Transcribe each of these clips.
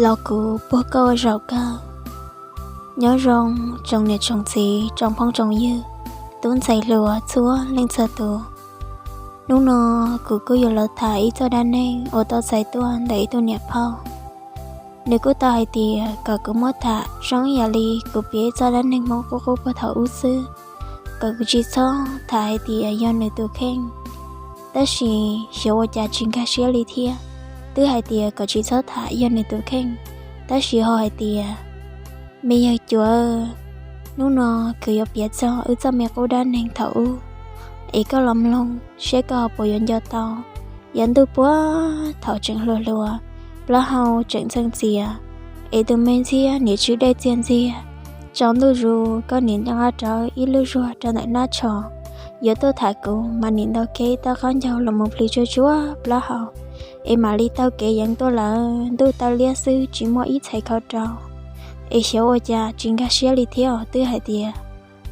Los kuv puag koj ua zaum kawg. Nyob zoo tsoom niam tsoom txiv tsoom phooj tsoom ywg, tub ntxhais hluas txhua leej txhua tus. Hnub no kuv kuj yuav los tham ib txoj dab neeg uas tau txais tuaj ntawm ib tug niam phauj. Nws kuj tau hais tias kom kuv muab tham zoo ib yam li kuv piav ib txoj dab neeg Hmoob qub qub puag thaum ub xwb, kom kuv tsis txhob tham hais tias yog nws tus kheej. Tab sis xyov ua cas tsis nkag siab li thiab, twb hais tias kom tsis txhob tham yog nws tus kheej, tab sis ho hais tias, me yawg cuav, hnub no kuv yuav piav txog wb txoj me qub dab neeg thaum ub, es koj los mloog seb koj ho puas yuav nco tau. Yav ntuj puag thaum tseem hluas hluas, plaub hau tseem ntxeev txias, es tus me ntxhiab niam tswv dej txiag ntxiag. Tsaus ntuj zus koj niam nqa rawv ib lub zuag rau ntawm hnab tsho, yuav tuaj tham kuv mas nim ntaus kev taw qaub ncaug los mus plis tsuag tsuag plaub hau, es mam li taug kev yeev tuaj lawm. Ntuj taw liab xwb tsis muaj ib txhais khau rau. Es xyov ua cas tsis nkag siab li thiab, twb hais tias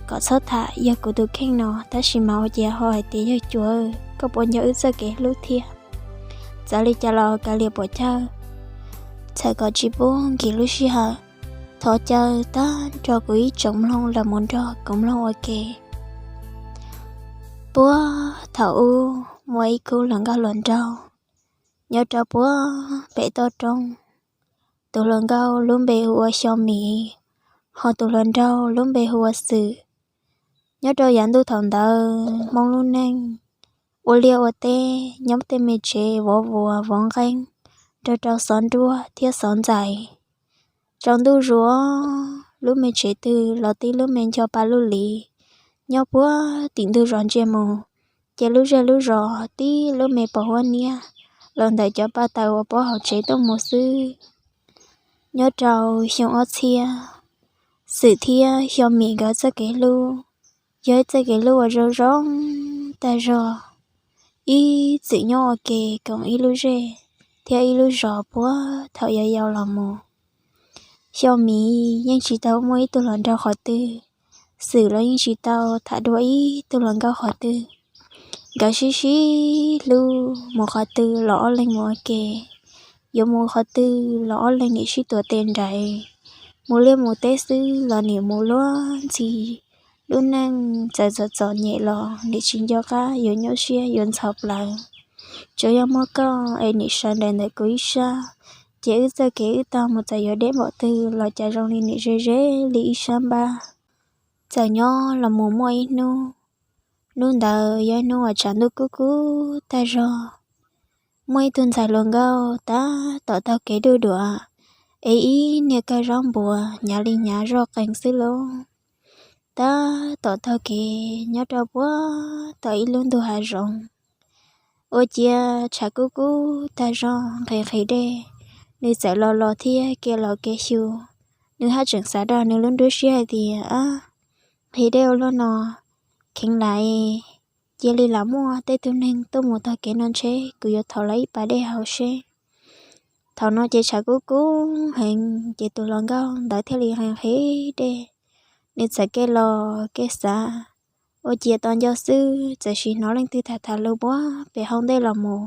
kom txhob tham yog kuv tus kheej no, tab sis mas ua cas ho hais tias yawg cuav, koj puas nco wb txoj kev hlub thiab? Txawm li cas los kav liam puas cawg, txhawm kom tsis pub nkim lub sij hawm, thov caw tag nrho kuv ib tsoom mloog los mus nrog kuv mloog ua ke. Puag thaum ub muaj ib khub hluas nkauj hluas nraug nyob rau puag pem toj roob. Tus hluas nkauj lub npe hu ua Xyo Mis, ho tus hluas nraug lub npe hu ua Xwm. Nyob rau yav ntuj thaum ntawd Hmoob lub neej ua liaj ua teb nyob tej me tsev vov vuas vov nqeeb, nrog rau xov nruab thiab xov ntxais. Tsaus ntuj zus lub me tsev twg los tib lub me ncho pa lub liv, nyob puag tim ntug zos ntsia mus, ces lub zej lub zos tib lub me pos huab niab los ntawm cov pa taws uas pob hauv tsev tuaj mus xwb. Nyob rau xyoo ob txhiab, Xwm thiab Xyo Mis nkawd txoj kev hlub yog ib txoj kev hlub uas zoo zoo tag zog, ib txwm nyob ua ke koom ib lub zej thiab ib lub zos puag thaum yau yau los mus. Xyo Mis yeej tsis tau muaj ib tug hluas nraug qhov twg, Xwm los yeej tsis tau tham dua ib tug hluas nkauj qhov twg. Nkawd sib sib hlub mus qhov twg los ob leeg mus ua ke, yuav mus qhov twg los ob leeg nim sib tuav tes nraim, mus liaj mus teb xwb los nim mus luag ntxhi. Lub neej txawm txom txom nyem los nim tsis nco qab yuav nyuaj siab yuav ntxhov plawv. Tsuas yog muaj koj es nim sawv nraim ntawm kuv ib sab, ces wb txoj kev wb taug mus txawm yuav deb npaum twg los cas zoo li nim ze ze li ib sab npab. Txawm nyob los mus muaj ib hnub, hnub ntawd yog ib hnub uas tshav ntuj kub kub tag zog. Muaj ib tug ntxhais hluas nkauj tab tom taug kev duj duav, es ib niag kawg zaub npua hnyav li hnyav zoj qees xwb lauj. Tab tom taug kev nyob rau puag tom ib lub ntug hav zoov, ua ciav tshav kub kub tag zog nqhis nqhis dej, nws txawm los los thiab kev los kev xyu. Nws haj tseem xav rau nws lub nruab siab hais tias, ab, nqhis dej ua luaj no, kheev lam, cia li lam muaj tej tug neeg tuaj mus taug kev no ntshe kuv yuav thov lawv ib pas dej haus seb. Thaum no ces tshav kub kub heev ces tus hluas nkauj ntawd thiaj li nqhis nqhis dej, nws txawm kev los kev xav, ua ciav tos nco xwb txawm sim hnov leej twg tham tham lus puag pem hauv ntej los mus.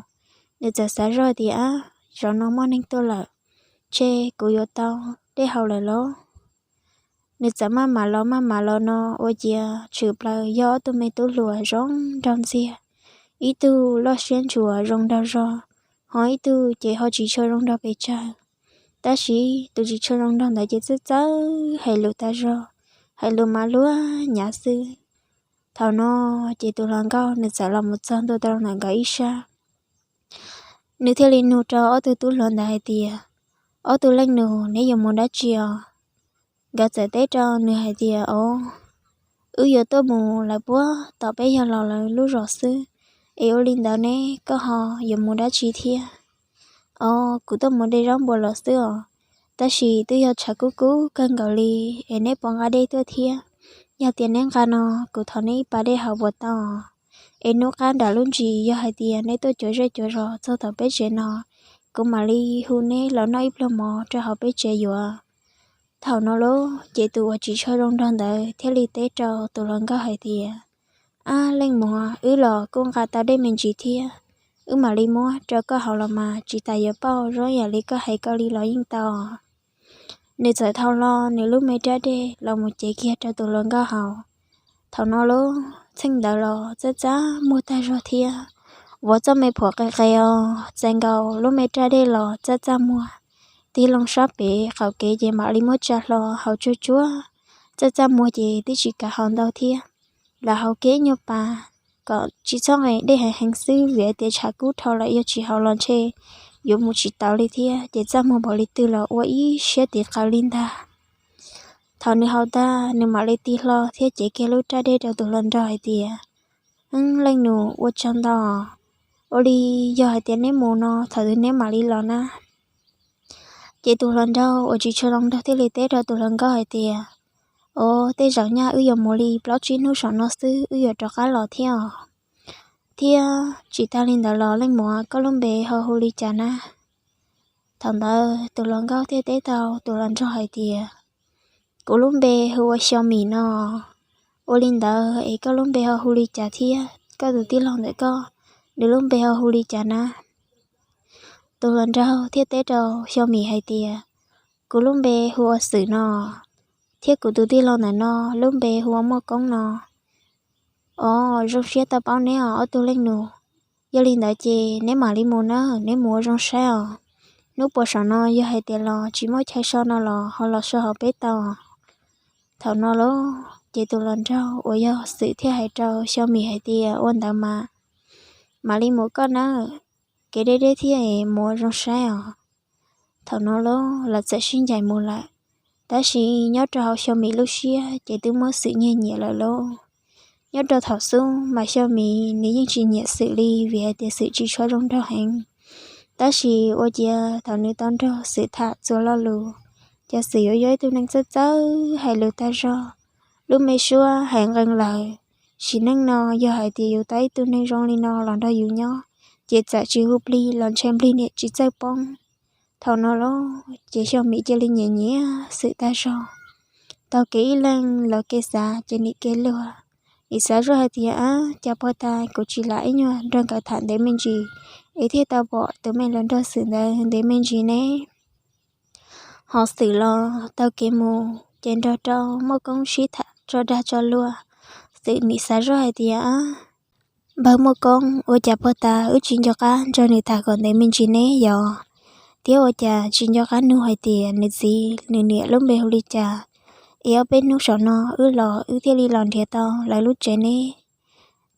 Nws txawm xav zoj tias, ab, zaum no muaj neeg tuaj lawm, ntshe kuv yuav tau dej haus lawm lauj. Nws txawm maj mam los maj mam los no ua ciav tshwm plaws yog ob tug me tub hluas zoo nraug ntxiag, ib tug loj siab ntsuas zoo nraug zog, ho ib tug ces ho tsis tshua zoo nraug pes tsawg. Tab sis tus tsis tshua zoo nraug ntawd ces txawj txawj hais lus tas zog, hais lus mas luag nyav xwb. Thaum no ces tus hluas nkauj nws txawm los mus txog ntua rau ntawm nkawd ib sab. Nws thiaj li nug rau ob tug tub hluas ntawd hais tias, ob tug leej nus, neb yuav mus dab tsi os? Nkawd txawm teb rau nws hais tias, o, wb yuav tuaj mus lawv puag tom peb yog los lawv lub zos xwb. Es ua li ntawd ne koj ho yuav mus dab tsi thiab? O, kuv tuaj mus de zaub npua los xwb os, tab sis twb yog tshav kub kub kawg nkaus li, es neb puas nqa dej tuaj thiab? Yog tias neb nqa no, kuv thov neb ib pas dej haus puas tau? Es hnub qab nram lub ntsis yog hais tias neb tuaj cuav zej cuav zos txog tom peb tsev no, kuv mam li hu neb los noj ib pluag mov rau hauv peb tsev yuav. Thaum no lauj ces tus uas tsis tshua zoo nraug ntawd thiaj li teb rau tus hluas nkauj hais tias, ab leej muam, wb los kuj nqa tau dej me ntsis thiab, wb mam li muab rau koj haus los mas tsis tas yuav pauj, zoo yam li koj hais ko li los yeej tau. Nws txawm thau hlo nws lub me rab dej los mus cev kiag rau tus hluas nkauj haus. Thaum no lub txheej ntawd los txaj txaj muag tag zog thiab, vov txoj me phuam qe qe os, txais nkaus lub me rab dej los txaj txaj muag. Tig loo sab pem qaum kev ces mam li muab tsa hlo haus tsuag tsuag, txaj txaj muag ces twb tsis kam haus ntau thiab. Lam haus kiag ib nyuag pas kom tsis txhob nqes dej heev heev xwb, vim tias tshav kub dhau lawm yog tsis haus los ntshe yuav mus tsis tau li thiab, ces txaj muag npaum li twg los ua ib siab tiv qawv li ntag. Thaum nws haus tag nws mam li tig hlo thiab cev kiag lub rab dej rau tus hluas nraug hais tias, Leej nus, ua tsaug ntau, ua li yog hais tias neb mus no thaum twg neb mam li los na? Ces tus hluas nraug uas tsis tshua zoo nraug thiaj li teb rau tus hluas nkauj hais tias, Os, tej zaum nyaj wb yuav mus li plaub tsib hnub saum no xwb wb yuav rov qab los thiab os. Thiab tsis tas li ntawd los leej muam, koj lub npe ho hu li cas na? Thaum ntawd tus hluas nkauj thiaj teb tau tus hluas nraug hais tias, Kuv lub npe hu ua Xyo Mim no. Ua li ntawd es koj lub npe ho hu li cas thiab koj tus tij laug ntawm koj, nws lub npe ho hu li cas na? Tus hluas nraug thiaj teb rau Xyo Mim hais tias, Kuv lub npe hu ua Xwm no, thiab kuv tus tij laug ntawm no lub npe hu ua Muaj Koob no. Os, zoo siab tau paub neb os ob tug leej nus. Yog li ntawd ces neb mam li mus na, neb mus ua zoo saib os. Hnub puas saum no yog hais tias los tsis muaj chaw so no los ho los so hauv peb tau. Thaum no lauj ces tus hluas nraug uas yog Xwm thiaj hais rau Xyo Mim hais tias, Ua ntawd mas mam li mus koj nawb, kev deb deb thiab es mus ua zoo saib os. Thaum no lauj lawv txawm sib ncaim mus lawm, tab sis nyob rau hauv Xyo Mim lub siab ces twb muab Xwm nyiag nyiam lawm lauj. Nyob rau thaum xub mas Xyo Mim nws yeej tsis nyiam Xwm li vim hais tias Xwm tsis tshua zoo nraug heev. Tab sis ua ciav thaum nws tau nrog Xwm tham txuas lo lus, ces Xwm yuav yog ib tug neeg txawj txawj hais lus tag zog, lub me suab hais nqee lawm. Sim neej no yog hais tias yus tau ib tug neeg zoo li no los nrog yus nyob, ces txawm tsis hu plig los ntshe nplig niam tsis txawj poob. Thaum no lauj ces Xyo Mim cia li nyiam nyiam Xwm tag zog. Taug kev ib leeg los kev xav ces nim kev luag, nim xav zoj hais tias, Ab, cas puag ta kuv tsis lam ib nyuag nrog nkawd tham ntev me ntsis es thiaj tau pom tus me hluas nraug Xwm ntawd ntev me ntsis ne? Ho Xwm los taug kev mus ces nrog rau Muaj Koob sib tham tso dag tso luag. Xwm nim xav zoj hais tias, Npawg Muaj Koob, ua cas puag ta wb tsis nco qab nrog nws tham kom ntev me ntsis ne yog? Thiab ua cas tsis nco qab nug hais tias nws txiv nws niam lub npe hu li cas, es ob peb hnub saum no wb los wb thiaj li los nrhiav tau lawv lub tsev ne?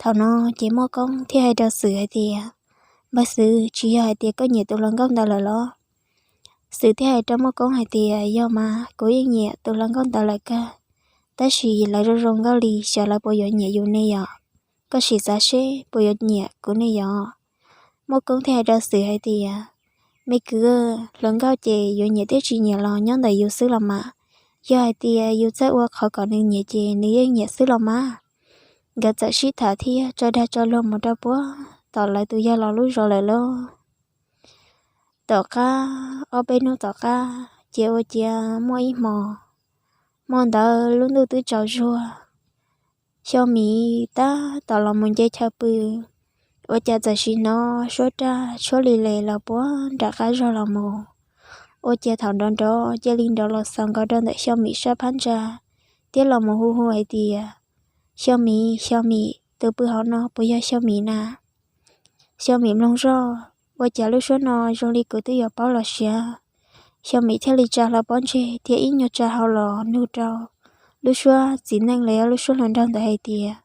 Thaum no ces Muaj Koob thiaj hais rau Xwm hais tias, Npawg Xwm, tsis yog hais tias koj nyiam tus hluas nkauj ntawd lawm los? Xwm thiaj hais rau Muaj Koob hais tias, Yog mas, kuv yeej nyiam tus hluas nkauj ntawd lawm kawg, tab sis lawv zoo zoo nkauj li xyov lawv puas yuav nyiam yus ne yom? Koj sim xav seb puas yuav nyiam kuv ne yom? Muaj Koob thiaj hais rau Xwm hais tias, Me kwv, hluas nkauj ces yuav nyiam thiab tsis nyiam los nyob ntawm yus xwb los mas. Yog hais tias yus txawj ua qhov kom nws nyiam ces nws yeej nyiam xwb los mas. Nkawd txawm sib tham thiab tso dag tso luag mus rau puag tom lawv tus yawg laus lub zos lawm lauj. Tom qab ob peb hnub tom qab ces ua ciav muaj ib hmo, hmo ntawd lub ntuj twb tsaus zuag. Xyoo Mim tab tom los mus nce chaw pw, ua cas txawm sim hnov suab raj tshuab li les los puag nram qab zog los mus. Ua ciav thaum nrov nrov cia li nrov los xaus nkaus rau ntawm Xyoo Mim sab phab ntsa, thiab los mus hu hu hais tias, Xyoo Mim, Xyoo Mim, tus pw hauv no puas yog Xyoo Mim na? Xyoo Mim mloog zoj, ua cas lub suab no zoo li kuv twb yuav paub los siav. Xyoo Mim thiaj li tsa hlo pob ntseg thiab ib nyuag tsa hau los nug rau lub suab txiv neej los yog lub suab hluas nraug ntawd hais tias,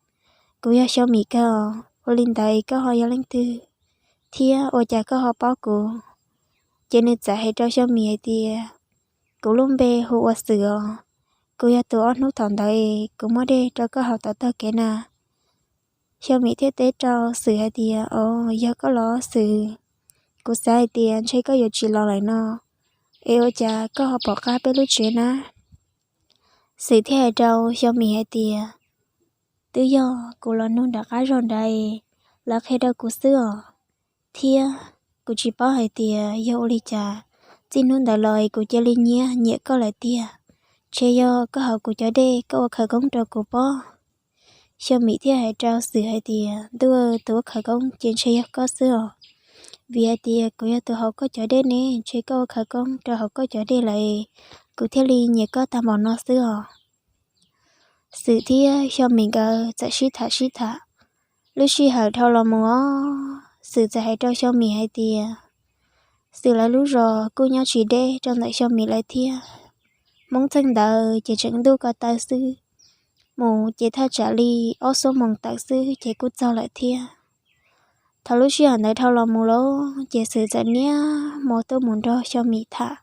Kuv yog Xyoo Mim kawg os, ua li ntawd koj ho yog leej twg, thiab ua cas koj ho paub kuv? Ces nws txawm hais rau Xyoo Mim hais tias, Kuv lub npe hu ua Xwm os, kuv yog tus ob hnub thaum ntawd kuv muab dej rau koj haus tom taug kev na. Xyoo Mim thiaj teb rau Xwm hais tias, Os, yog koj los Xwm, kuv xav hais tias ntshe koj yuav tsis los lawm no, es ua cas koj ho pom qab peb lub tsev na? Xwm thiaj hais rau Xyoo Mim hais tias, Twb yog kuv los nug nram qab zog nrad, lawv qhia rau kuv xwb os, thiab kuv tsis paub hais tias yog ua li cas, txij hnub ntawd los kuv cia li nyiam nyiam koj lawm tiag. Ntshe yog koj haus kuv cov dej koj ua khawv koob rau kuv pob. Xyoo Mim thiaj hais rau Xwm hais tias, Ntuj, tus ua khawv koob ces ntshe yog koj xwb os. vim hais tias kuv yog tus haus koj cov dej ne, ntshe koj ua khawv koob rau haus koj cov dej lawm, kuv thiaj li nyiam koj tag npaum no xwb os. Xwm thiab Xyo Mim nkawd txawm sib tham sib tham. Lub sij hawm dhau los mus os, Xwm txawm hais rau Xyo Mim hais tias Xwm lawv lub zos kuj nyob tsis deb rau ntawm Xyo Mim lawv thiab. Hmoob txheej ntawd ces tseem ntuj ko taw xwb, mus ces thaj tsam li ob xuab moos tawm xwb ces kuj txog lawm thiab. Thaum lub sij hawm ntawd dhau los mus lauj, ces Xwm txawm niaj hmo tuaj mus nrog Xyo Mim tham.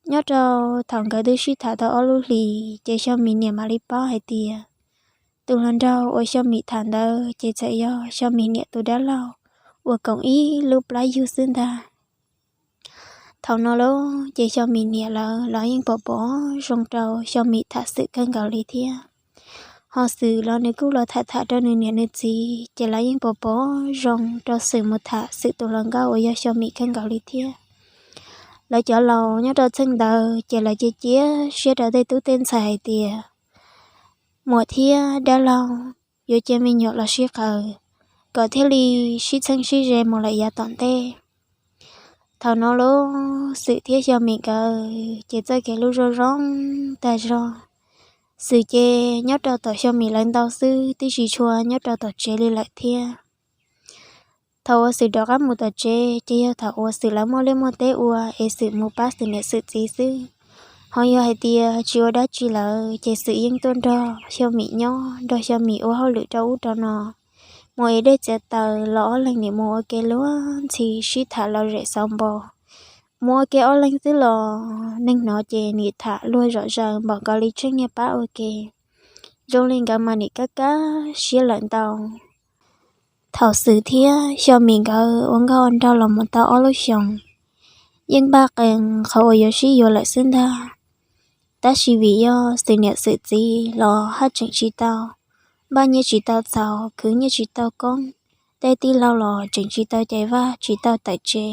Nyob rau thaum nkawd twb sib tham tau ob lub hlis ces Xyo Mim niam mam li paub hais tias tus hluas nraug uas Xyo Mim tham ntawd ces txawm yog Xyo Mim niam tus dab laug uas koom ib lub plab yug xwb ntag. Thaum no lauj, ces Xyo Mim niam lawv los yeej pom pom zoo rau Xyo Mim tham Xwm kawg nkaus li thiab. Ho Xwm los nws kuj los tham tham rau nws niam nws txiv, ces lawv yeej pom pom zoo rau Xwm mus tham Xwm tus hluas nkauj uas yog Xyo Mim kawg nkaus li thiab. Lawv cov laus nyob rau txheej ntawd ces lawv cia cia siab rau tej tub tej ntxhais hais tias muam thiab dab laug yuav cia me nyuam los sib qawm, kom thiaj li sib txheeb sib ze mus lawm yav tom ntej. Thaum no lauj, Xwm thiab Xyo Mim nkawd ces txoj kev hlub zoo zoo tag zog. Xwm ces nyob rau tom Xyo Mim lawv ntau xwb, twb tsis tshua nyob rau tom tsev li lawm thiab. Thaum uas Xwm rov qab mus tom tsev ces yog thaum uas Xwm lawv muaj liaj muaj teb ua es Xwm mus pab Xwm niam Xwm txiv xwb. Ho yog hais tias tsis ua dab tsi lawm ces Xwm yeej tuaj nrog Xyo Mim nyob, nrog Xyo Mim ua hauj lwm rau ub rau no, mus ev dej txiav taws los ob leeg niam mus ua ke luag ntxhi sib tham lom zem xauv npo. Mus ua ke ob leeg xwb los neeg hnov ces nim tham luag zom zaws npaum nkaus li tsheej niag pab ua ke, zoo li nkawd mas nim kab kab siab lawm ntau. Thaum Xwm thiab Xyo Mim nkawd ua nkauj ua nraug los mus tau ob lub xyoos, yeej npaj qees qhov uas yuav sib yuav lawm xwb ntag. Tab sis vim yog Xwm niam Xwm txiv los haj tseem tsis tau npaj nyiaj tsis tau txaus, khwv nyiaj tsis tau koob, tej tij laug los tseem tsis tau cais vaj tsis tau tawm tsev,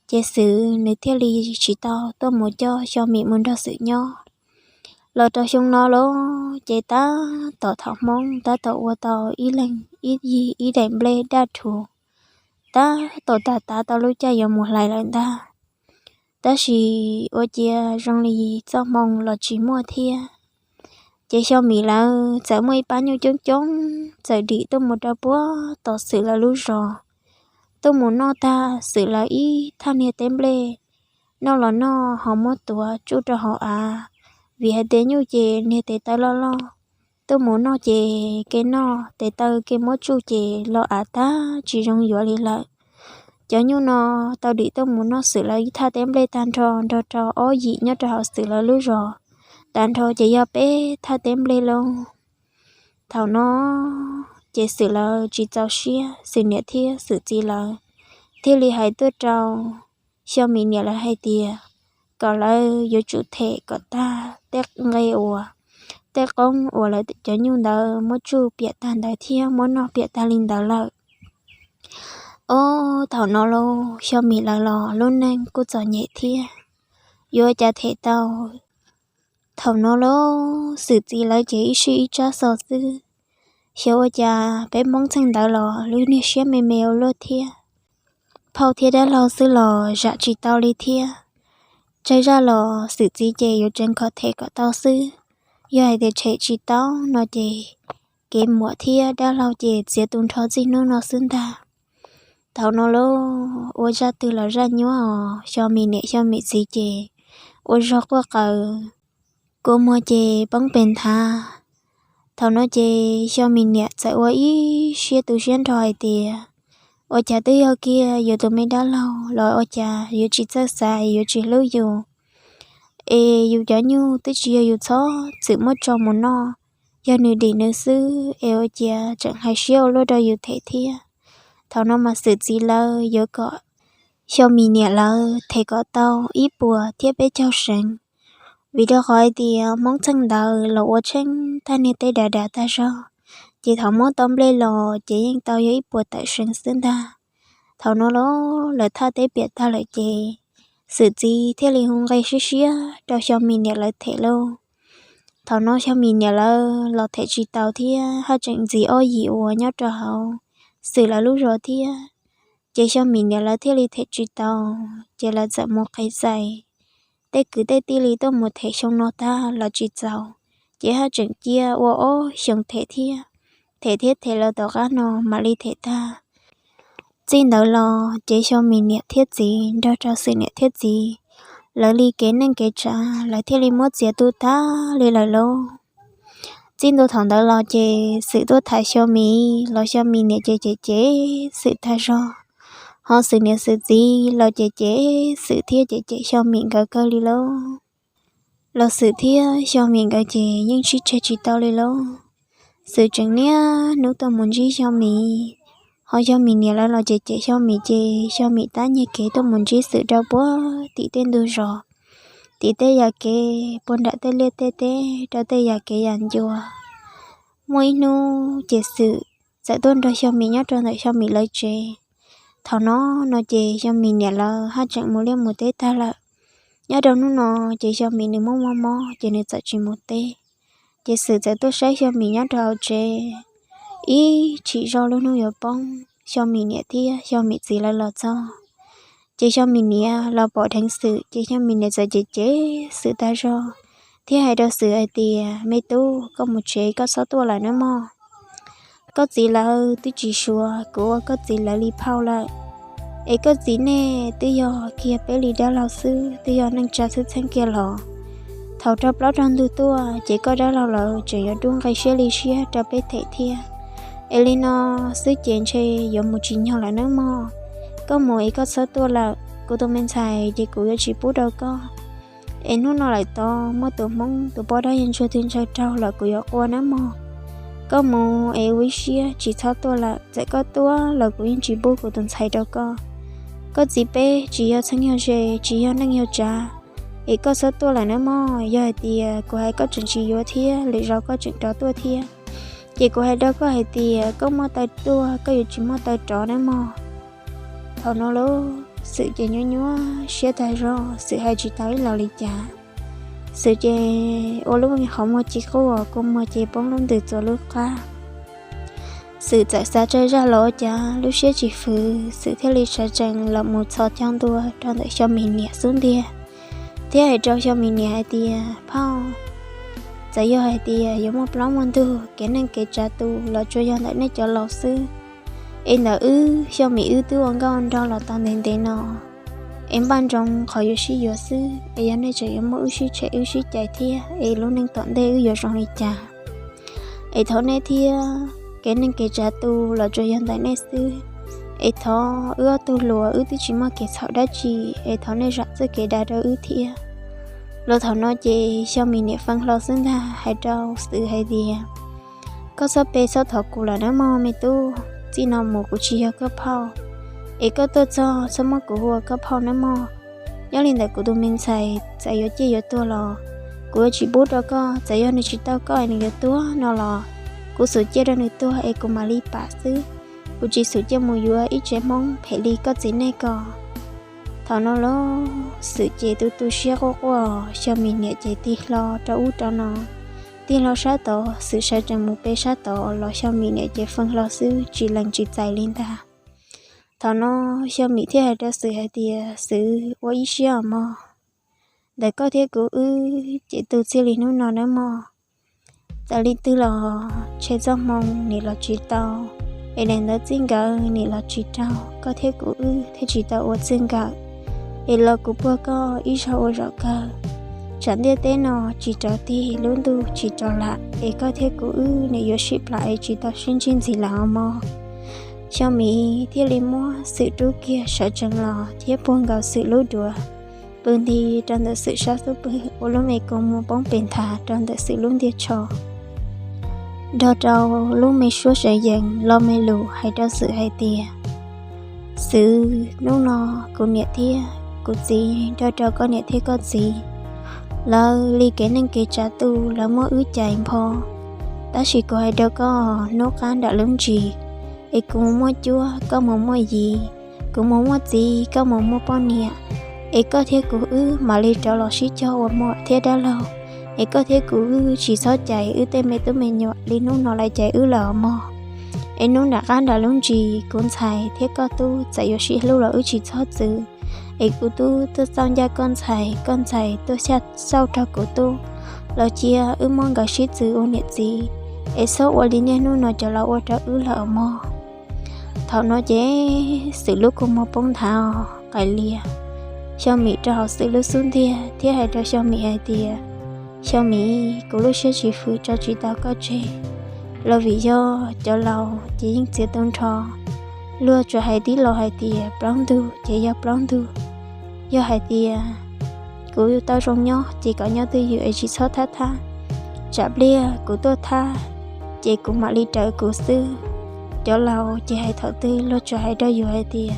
ces Xwm nws thiaj li tsis tau tuaj mus coj Xyo Mim mus nrog Xwm nyob. Los rau xyoo no lauj, ces tab tom thaum Hmoob tab tom ua tau ib leeg ib yig ib daim nplej daj rhuv, tab tom tas tav tau lub caij yuav mus hlais lawm ntag. Tab sis ua cia zoo li txoj hmoo los tsis muaj thiab. Ces Xyo Mim lawv txawm muaj ib pab nyuj coob coob txawm dim tuaj mus rau puag tom Xwm lawv lub zos, tuaj mus noj tag Xwm lawv ib thaj niag teb nplej, noj los noj ho muab tuav tsuj rau hauv av, vim hais tias nyuj ces niag tes taw loj loj, tuaj mus noj ces kev noj tes taw kev muab tsuj ces los av tag tsis zoo yuav li lawm. Cov nyuj no tau dim tuaj mus noj Xwm lawv ib thaj teb nplej tag nrho nrog rau ob yim nyob rau hauv Xwm lawv lub zos, tag nrho ces yog peb thaj teb nplej lauj. Thaum no ces Xwm lawv tsis txaus siab, Xwm niam thiab Xwm txiv lawv thiaj li hais tuaj rau Xyo Mim niam lawv hais tias kom lawv yuav tsum them kom tag tej nqe uas, tej qoob uas lawv cov nyuj ntawd muab tsuj piam tag ntawd thiab muab noj piam tag li ntawd lawm. Ob, thaum no lauj, Xyo Mim lawv los lub neej kuj txom nyem thiab, yuav ua cas them tau. Thaum no lauj, Xwm txiv lawv ces ib sij ib tsab xo xwb. Xyov ua cas peb Hmoob txheej ntawd los lub niag siab me me ua luaj thiab. Phauj thiab dab laug xwb los zam tsis tau li thiab. Tsawg zaj los Xwm txiv ces yuav tseev kom them kom tau xwb. Yog hais tias them tsis tau no ces kev muam thiab dab laug ces txiav tu nrho txij hnub no xwb ntag. Thaum no lauj, ua zaj twg los zaj nyuab os, Xyo Mim niam Xyo Mim txiv ces ua zog quaj qawv, kua muag ces poob pes nthav. Thaum no ces Xyo Mim niam txawm ua ib siab tu siab nrho hais tias, ua cas twb yog kiag yus tus me dab laug los ua cas yuav tsis txawj xav, yuav tsis hlub yus, es yus cov nyuj twb tsis yog yus txhob txwm muab tso mus noj, yog nws dim nws xwb es ua cas tseem hais siab ua luaj rau yus them thiab. Thaum no mas Xwm txiv lawv yuav kom Xyo Mim niam lawv them kom tau ib puas thiab peb caug seev, vim rau qhov hais tias Hmoob txheej ntawd los ua tsheej tag niag teb dav dav tag zog, ces thaum muab tau nplej los ces yeej tau yog ib puas tawm seev xwb ntag. Thaum no los lawv thaj teb piam tag lawm ces Xwm txiv thiaj li hu nqe siab siab rau Xyo Mim niam lawv them lauj. Thaum no Xyo Mim niam lawv los them tsis tau thiab haj tseem ntxiv ob yim uas nyob rau hauv Xwm lawv lub zos thiab. Ces Xyoo Mim niam lawv thiaj li them tsis tau, ces lawv txawm mus qis txais tej kwv tej tij li tuaj mus them xyoo no tag los tsis txaus, ces haj tseem cia ua ob xyoo them thiab. Them thiab them los tom qab no mam li them tag. Txij ntawd los ces Xyoo Mim niam thiab txiv nrog rau Xwm niam thiab txiv, lawv li kev neej kev tsav lawv thiaj li muab txiav tu tag li lawm lauj. Txij ntua thaum ntawd los ces Xwm tuaj tham Xyoo Mim los Xyoo Mim niam ces cem cem Xwm tag zog, ho Xwm niam Xwm txiv los cem cem Xwm thiab cem cem Xyoo Mim nkawd kawg li lauj. Los Xwm thiab Xyoo Mim nkawd ces yeej sib tseg tsis tau li lauj. Xwm tseem niaj hnub tuaj mus ntsib Xyoo Mim, ho Xyoo Mim niam lawv los cem cem Xyoo Mim ces Xyoo Mim tab nyiag kev tuaj mus ntsib Xwm rau puag tim tej ntug zos, tim tej yam kev puag nram tej liaj tej teb rau tej yam kev yam ncua. Muaj ib hnub ces Xwm txawm tuaj nrog Xyoo Mim nyob rau ntawm Xyoo Mim lawv tsev. Thaum no no ces Xyoo Mim niam lawv haj tseem mus liaj mus teb tag lawm. Nyob rau hnub no ces Xyoo Mim nws muaj mob mob ces nws txawm tsis mus teb. Ces Xwm txawm tuaj saib Xyoo Mim nyob rau hauv tsev. Ib chim zoj lub hnub yuav poob, Xyoo Mim niam thiab Xyoo Mim txiv lawv los txog. Ces Xyoo Mim niam los pom dheev Xwm ces Xyoo Mim niam txawm cem cem Xwm tag zog, thiab hais rau Xwm hais tias, Me tub, koj mus tsev koj txhob tuaj lawm nawb mog. Koj txiv lawv twb tsis suav kuv ua koj txiv lawv li phauj lawm, es koj txiv nej twb yog kiag peb li dab laug xwb, twb yog neej tsa txheeb txheeb kiag los. Thaum raug plaub raug ntug tuaj ces koj dab laug lawv tseem yuav dub nqe siab li siab rau peb them thiab. Es li no xwb ces ntshe yuav mus tsis nyog lawm nawb mog. Koj mus es koj txhob tuaj lawm, kuv tus me ntxhais ces kuv yuav tsis pub rau koj. Es hnub no lawm tod muaj tus Hmoob tus poj dab yog ntsuag twg ntshaw raug los kuv yuav qua nawb mog. Koj mus es ua ib siab tsis txhob tuaj lawm, txawm koj tuaj los kuv yeej tsis pub kuv tus ntxhais rau koj. Koj txiv peb tsis yog txheeb yog ze, tsis yog neej yog tsav, es koj txhob tuaj lawm nawb mog. Yog hais tias kuv hais koj tseem tsis yuav thiab lwm zaus koj tseem rov tuaj thiab, ces kuv hais rau koj hais tias koj muaj taw tuaj koj yuav tsis muaj taw rov nawb mog. Thaum no lauj, Xwm ces nyuaj nyuaj siab tag zog, Xwm hais tsis tau ib los li cas. Xwm ces ua lub qhov muag ci quj, kua muag ces poob lub ntws txuas lub qab. Xwm txawm xav tsawg zaj los ua cas lub siab tsis fwv, Xwm thiaj li sawv tsees los mus txhos caug ntua rau ntawm Xyoo Mim niam xub ntiag, thiab hais rau Xyoo Mim niam hais tias, Phauj, txawm yog hais tias yuav muaj plaub muaj ntug kev neej kev tsav tu los tsuas yog ntawm nej cov laus xwb. Es ntawm wb Xyoo Mim wb twb ua nkauj ua nraug los tau ntev ntev no, es npaj nroos qhov yuav sib yuav xwb, es yog nej tseem yuav muab wb sib tshem wb sib cais thiab es lub neej tom ntej wb yuav zoo li cas? Es thov nej thiab, kev neej kev tsav tu los tsuas yog ntawm nej xwb. Es thov wb ob tug hluas wb twb tsis muaj kev txhaum dab tsi, es thov nej zam txoj kev dav rau wb thiab. Los thaum no ces Xyoo Mim niam feeb hlo xwb ntag hais rau Xwm hais tias, Koj txhob pe txhob thov kuv lawm nawb mog me tub, txij no mus kuv tsis yog koj phauj. Es koj tuaj txog txhob muab kuv hu ua koj phauj nawb mog. Nyob li ntawm kuv tus me ntxhais txawm yuav ciaj yuav tuag los kuv yuav tsis pub rau koj, txawm yog nws tsis tau koj es nws yuav tuag no los kuv xub ciaj rau nws tuag es kuv mam li pam xwb. Kuv tsis xub ciaj mus yuav ib tsev Hmoob phem li koj txiv nej ko. Thaum no los Xwm ces tu tu siab quaj quaj, Xyoo Mim niam ces tig hlo rau ub rau no, tig hlo sab tod, Xwm sawv tsees mus pe sab tod los Xyoo Mim niam ces feeb hlo xwb tsis lees tsis txais li ntag. Thaum no Xyoo Mim thiaj hais rau Xwm hais tias, Xwm, ua ib siab os mog, ntawm koj thiab kuv wb ces tu txij li hnub no nawb mog. Txawm li twg los tshem txoj hmoo nim los tsis tau, es daim ntawv txij nkawm nim los tsis raug, koj thiab kuv wb thiaj tsis tau ua txij nkawm. Es los kuv puag koj ib zaug ua zaum kawg, tsam ntiaj teb no tsis rov tig lub ntuj tsis rov lam, es koj thiab kuv wb nim yuav sib plam es tsis tau sib ntsib ntxiv lawm os mog. Xyoo Mim thiaj li muab Xwm rub kiag sawv tsees los thiab puag nkaus Xwm lub duav, pw nti rau ntawm Xwm sab xub pwg, ua lub me kua muag poob pes nthav rau ntawm Xwm lub ntiag tsho, nrog rau lub me suab seev yees lo me lus hais rau Xwm hais tias, Xwm, hnub no kuv niam thiab kuv txiv nrog rau koj niam thiab koj txiv, lawv li kev neej kev tsav tu lawv muab wb cais npho. Tab sis kuv hais rau koj, hnub qab nram lub ntsis, es kuv mus muaj cuab koj mus muaj yiv, kuv mus muaj txiv koj mus muaj poj niam, es koj thiab kuv wb mam li rov los sib cog ua muam thiab dab laug. Es koj thiab kuv wb tsis txhob cais wb tej me tub me nyuam li hnub no lawv cais wb lawm os mog. Es hnub nram qab nram lub ntsis kuv ntxhais thiab koj tub txawm yuav sib hlub los wb tsis txhob txwv. Es kuv tub tuaj txauj ncaj koj ntxhais, koj ntxhais tuaj xyaj txauj rau kuv tub, los cia wb muab nkawd sib txwv ua niam txiv, es txhob ua li niaj hnub no cov laus ua rau wb lawm os mog. Thaum no ces Xwm lub kua muag poob nthav qaim lias Xyo Mim rau hauv Xwm lub xub ntiag thiab hais rau Xyo Mim hais tias, Xyo Mim, kuv lub siab tsis fwm tso tsis tau koj tseg, los vim yog cov laus ces yeej txiav tu nrho. Luag tsuas hais tib lo hais tias plaub ntug ces yog plaub ntug. Yog hais tias kuv tau zoo nyob ces kom nyob twj ywm es tsis txhob thab thab. Tsam pliag kuv tuaj thab ces kuv mam li rawv kuv xwb. Cov laus ces hais thaum twg luag tsuas hais rau yus hais tias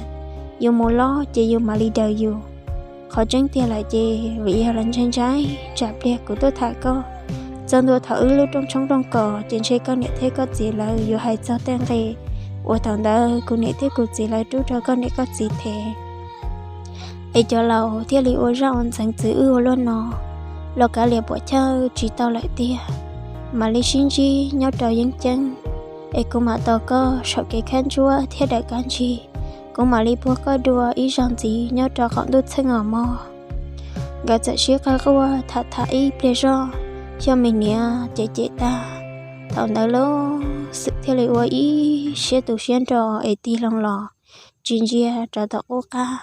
yus mus los ces yus mam li daws yus. Qhov tseeb tiag lawm ces vim yog los ntshai ntshai tsam pliag kuv tuaj tham koj. Txog ntua thaum wb lub rooj tshoob rooj kos ces ntshe koj niam thiab koj txiv lawv yuav hais txog tej nqe uas thaum ntawd kuv niam thiab kuv txiv lawv rub rau koj niam koj txiv them. Es cov laus thiaj li ua zaj ua ntxeev txwv wb ua luaj no, los kav liam puam chawj tsis tau lawm tiag. Mam li sib ntsib nyob rau yeeb ceeb, es kuv mam tos koj saum kev khab ntsuab thiab dawm kab ntsig. Kuv mam li puag koj dua ib zaug ntxiv nyob rau qaum ntuj txheej os mog. Nkawd txawm sib qawg quaj tham tham ib pliag zog, Xyo Mim niam cem cem tag. Thaum ntawd lub Xwm thiaj li ua ib siab tu siab nro es tig loo los tsis ntsia rau tom qub qab.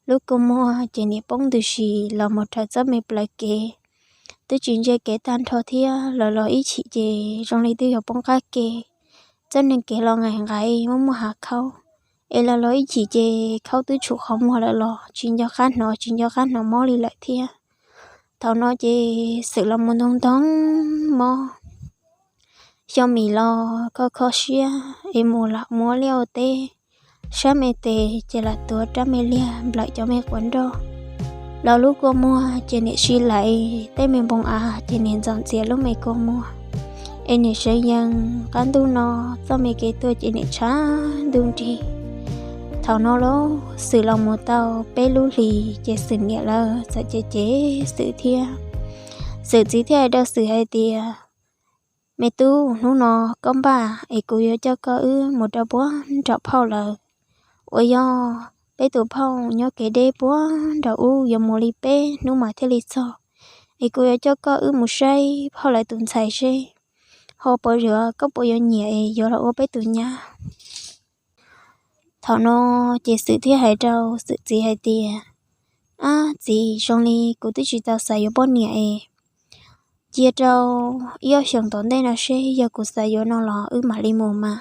Lub kua muag ces nim poob ntws si los mus raws txoj me plawv kev. Twb tsis ntsia kev tag nrho thiab, lawv los ib chim ces zoo li twb yuav poob qab ke. Txoj neeg kev los nqaim nqaim muaj muaj hav khaub, es lawv los ib chim ces khaub twb tshum qhov muag lawm los tsis nco qab hnov tsis nco qab hnov mob li lawm thiab. Thaum no ces Xwm los mus ntoo ntoo mob. Xyo Mim los kho kho siab es mus lam muab liaj ua teb, sab me tes ces lam tuav rab me liag nplawm cov me quav nroj. Los lub kua muag ces nim si laim, tej me npoo av ces nim ntxom ntxias lub me kua muag, es nim seev yees. Qab ntuj no txoj me kev tuag ces nim tshav ntuj nrig. Thaum no lub Xwm los mus tau peb lub hlis ces Xwm niam lawv txawm cem cem Xwm thiab. Xwm txiv thiaj hais rau Xwm hais tias, Me tub, hnub no koj npaj es kuv yuav coj koj wb mus rau puag nram phauj lawv uas yog peb tus phauj nyob kev deb puag nram ub, yuav mus li peb hnub mas thiaj li txog. Es kuv yuav coj koj wb mus saib phauj lawv tus ntxhais seb ho puas yuav, koj puas yuav nyiam es yuav los ua peb tus nyab. Thaum no ces Xwm thiaj hais rau Xwm txiv hais tias, Ab txiv, zoo li kuv twb tsis tau xav yuav poj niam es cia rau ib ob xyoos tom ntej no seb yog kuv xav yuav no los wb mam li mus mas.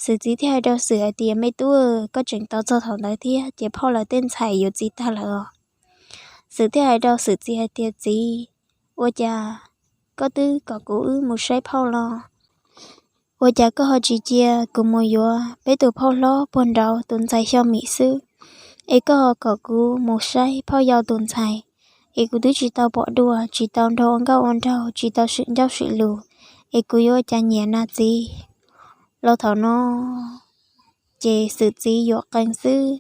Xwm txiv thiaj hais rau Xwm hais tias, Me tub, koj tseem tos txog thaum ntawd thiab ces phauj lawv tej ntxhais yuav txi tag lawm os. Xwm thiaj hais rau Xwm txiv hais tias, Txiv, ua cas koj twb kom kuv wb mus saib phauj los, ua cas koj ho tsis cia kuv mus yuav peb tus phauj hlob puag nraud tus ntxhais Xyo Mim xwb, es koj ho kom kuv mus saib phauj yau tus ntxhais? Es kuv twb tsis tau pom dua, tsis tau nrog ua nkauj ua nraug, tsis tau swm ncauj swm lus, es kuv yuav ua cas nyiam na txiv? Los thaum no ces Xwm txiv yuam qees xwb,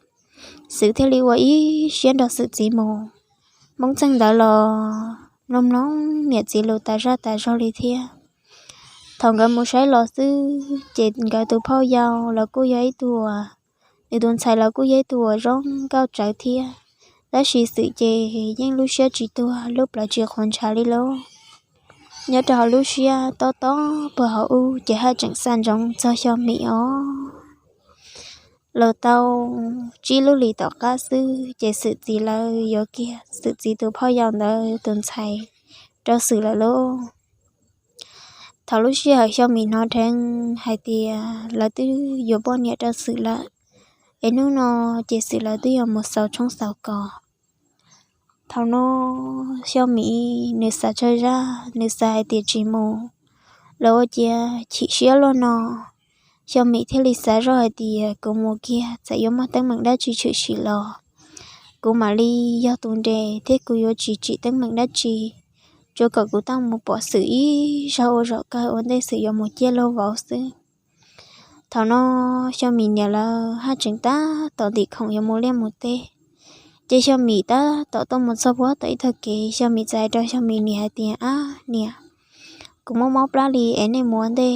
Xwm thiaj li ua ib siab nrog Xwm txiv mus. Hmoob txheej ntawd los mloog mloog niam txiv lus tas zaj tas zog li thiab. Thaum nkawd mus saib los xwb ces nkawd tus phauj yau los kuj yog ib tug uas, nws tus ntxhais los kuj yog ib tug uas zoo nkauj tsawv thiab. Tab sis Xwm ces yeej lub siab tsis tuag, lub plawv tsis quav ntshav li lauj. Nyob rau hauv lub siab tob tob puag hauv ub ces haj tseem xav ntsoov txog Xyo Mim os. Los tau tsib lub hlis tom qab xwb ces Xwm txiv lawv yuav kiag Xwm txiv tus phauj yau ntawd tus ntxhais rau Xwm lawm lauj. Thaum lub sij hawm Xyo Mim hnov dheev hais tias lawv twb yuav poj niam rau Xwm lawm, es hnub no ces Xwm lawv twb yuav mus xaus tshoob xaus kos. Thaum no Xyo Mim nws xav tsawg zaj, nws xav hais tias tsis mus los ua ciav chim siab luaj no. Xyo Mim thiaj li xav zoj hais tias, Kuv mus kiag txawm yuav muaj teeb meem dab tsi tshwm sim los, kuv mam li yog tus nres thiab kuv yuav tsis tsim teeb meem dab tsi. Tsuas kom kuv tau mus pom Xwm ib zaug ua zaum kawg ua ntej Xwm yuav mus ciaj luag vauv xwb. Thaum no Xyo Mim niam lawv haj tseem tab tom ntim khoom yuav mus liaj mus teb, ces Xyo Mim tab tom tuaj mus txog puag tom ib tog kev, Xyo Mim txawm hais rau Xyo Mim niam hais tias, Ab niam, kuv mob mob plab li es nej mus ua ntej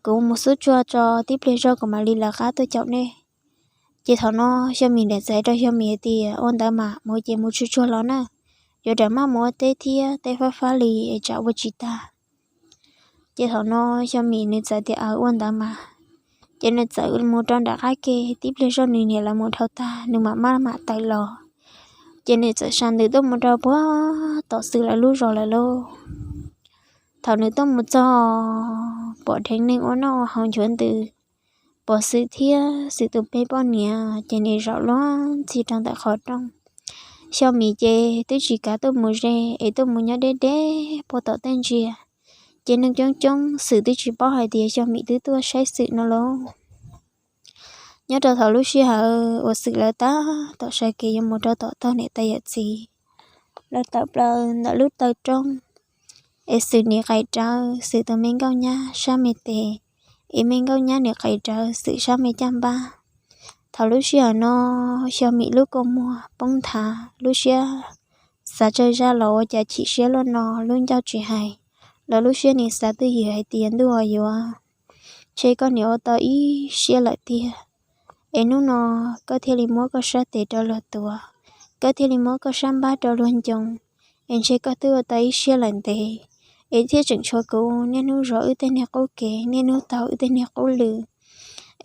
kuv mus xub tsuag tso, tib pliag zog kuv mam li lawv qab tuaj caum nej. Ces thaum no Xyoo Mim niam txawm hais rau Xyoo Mim hais tias, ua ntawd mas mus ces mus tsuag tsuag los na, yuav rov maj mus ua teb thiab, teb fab fab li es tsam ua tsis tag. Ces thaum no Xyoo Mim nws txawm tias, aws, ua ntawd mas. Ces nws txawm mus rau nram qab ke, tib pliag zog nws niam lawv mus dhau tag, nws mam maj mam tawm los. Ces nws txawm sa ntws tuaj mus rau puag tom Xwm lawv lub zos lawm lauj. Thaum nws tuaj mus txog, pom dheev neeg ua noj ua haus nchuav ntws, pom Xwm thiab Xwm tus me poj niam ces nws zaum luag ntxhi rau ntawm qhov rooj. Xyoo Mim ces twb tsis kav tuaj mus ze es tuaj mus nyob deb deb puag tom tej ntsia. Ces neeg coob coob, Xwm twb tsis paub hais tias Xyoo Mim twb tuaj saib Xwm no lauj. Nyob rau thaum lub sij hawm uas Xwm lawv tab tom sawv kev yuav mus rau tom tog niam tais yawm txiv, lawv tawm plaws ntawm lub taw roob, es Xwm nim qais rawv Xwm tus me nkauj nyab sab me tes, es me nkauj nyab nim qais rawv Xwm sab me caj npab. Thaum lub sij hawm no, Xyoo Mim lub kua muag poob nthav, lub siab xav tsawg zaj los ua cas chim siab luaj no, lub ncauj tsis hais, los lub siab nim xav twj ywm hais tias, ntuj os yuav, ntshe koj nim ua tau ib siab lawm tiag. Es hnub no koj thiaj li muab koj sab tes rau luag tuav, koj thiaj li muab koj sab npab rau luag ncoo, es ntshe koj twb ua tau ib siab lawm ntev, es thiaj tseem tshuav kuv niaj hnub zov wb tej niag qub kev, niaj hnub taug wb tej niag qub lw.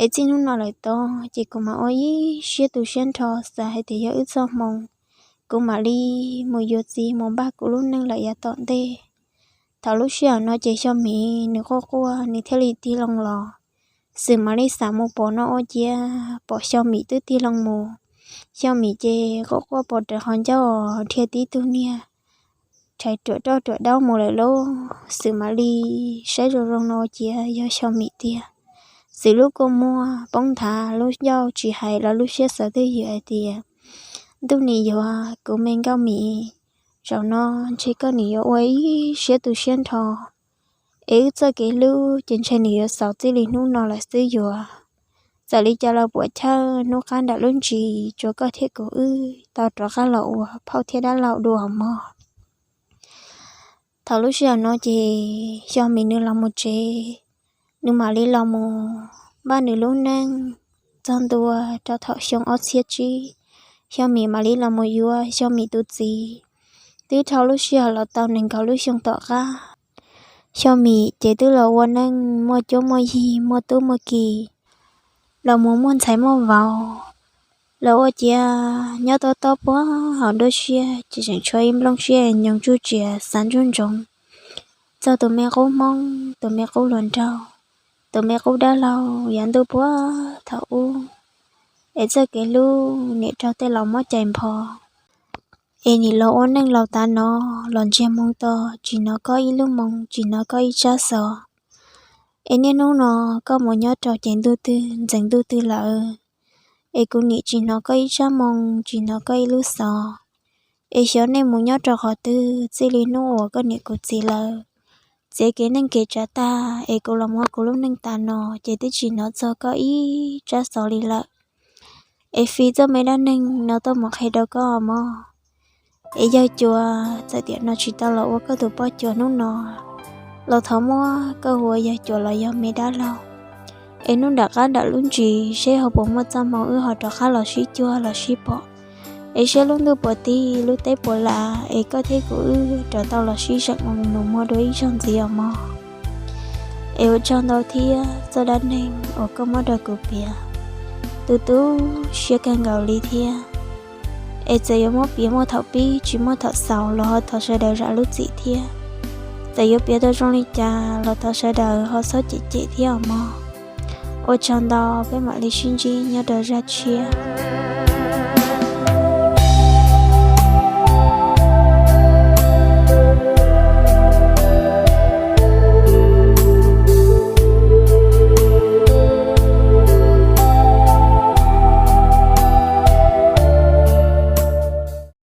Es txij hnub no lawm tod ces kuv mam ua ib siab tu siab nrho xav hais tias yog wb txoj hmoo, kuv mam li mus yuav txiv mus npaj kuv lub neej lawm yav tom ntej. Thaum lub sij hawm no ces Xyoo Mim nws quaj quaj nws thiaj li tig loo los. Xwm mam li xam mus pom no ua ciav pom Xyoo Mim twb tig loo mus. Xyoo Mim ces quaj quaj pom raws qhov ncauj dhia tib tug niag rhais ruam roj ruam daub mus lawm lauj. Xwm mam li saib zoo zoo no ua ciav yog Xyoo Mim tiag. Xwm lub kua muag poob nthav, lub ncauj tsis hais los lub siab xav twj ywm hais tias, ntuj nim yuav, kuv me Nkauj Mim, zaum no ntshe koj nim yuav ua ib siab tu siab nrho, es wb txoj kev hlub ces ntshe nim yuav xaus txij li hnub no lawm xwb yuav. Txawm li cas los puam chawj hnub qab nram lub ntsis tsuav koj thiab kuv wb tau rov qab los ua phauj thiab dab laug dua mog. Thaum lub sij hawm no ces Xyoo Mim nws los mus tsev, nws mam li los mus npaj nws lub neej txog ntua rau thaum xyoo ob txhiab tsib, Xyoo Mim mam li los mus yuav Xyoo Mim tus txiv. Twb dhau lub sij hawm los tau nees nkaum lub xyoo tom qab, Xyoo Mim ces twb los ua neej muaj cuab muaj yig muaj tub muaj ki, los mus muaj ntxhais muaj vauv, los ua ciav nyob tob tob puag hauv nruab siab ces tseem tshuav ib nplooj siab nyoos tsuj tsias xav ntsoov ntsoov txog tus me qub Hmoob, tus me qub hluas nraug, tus me qub dab laug yav ntuj puag thaum ub. Es txoj kev hlub nim raug tej laus muab cais npho, es nim los ua neej laus tav no, los ntsiag moo to, tsis hnov koj ib lub moo, tsis hnov koj ib tsab xov. Es niaj hnub no koj mus nyob rau ces ntuj twg ntxeev ntuj twg lawm, es kuv nim tsis hnov koj ib tsab moo, tsis hnov koj ib lub xov. Es xyov nej mus nyob rau qhov twg txij li hnub uas koj niam kuv txiv lawv txiav kev neej kev tsav tag, es kuv los muab kuv lub neej tas no ces twb tsis hnov txog koj ib tsab xov li lawm. Es fij txoj me dab neeg no tuaj mus qhia rau koj mog. Es yawg Cuas, txawm tiam no tsis tau los ua koj tus poj cuas hnub no, los thov muab koj hu ua yawg Cuas los yog me dab laug. Es hnub nram qab nram lub ntsis seb ho puas muaj txoj hmoo wb ho rov qab los sib cuag los sib pom. Es seb lub ntuj puas tig lub teb puas lam, es koj thiab kuv wb rov tau los sib zeem mus nus muag dua ib zaug ntxiv os mog. Es ua tsaug ntau thiab txoj dab neeg uas koj muab rau kuv piav, tu tu siab kawg nkaus li thiab. Es txawm yuav muab piav muaj thaum pib tsis muaj thaum xaus los ho thov sawv daws zam lub txim thiab. Txawm yuav piav tau zoo li cas los thov sawv daws ho txhob cem cem thiab os mog. Ua tsaug ntau, peb mam li sib ntsib nyob rau zaj tshiab.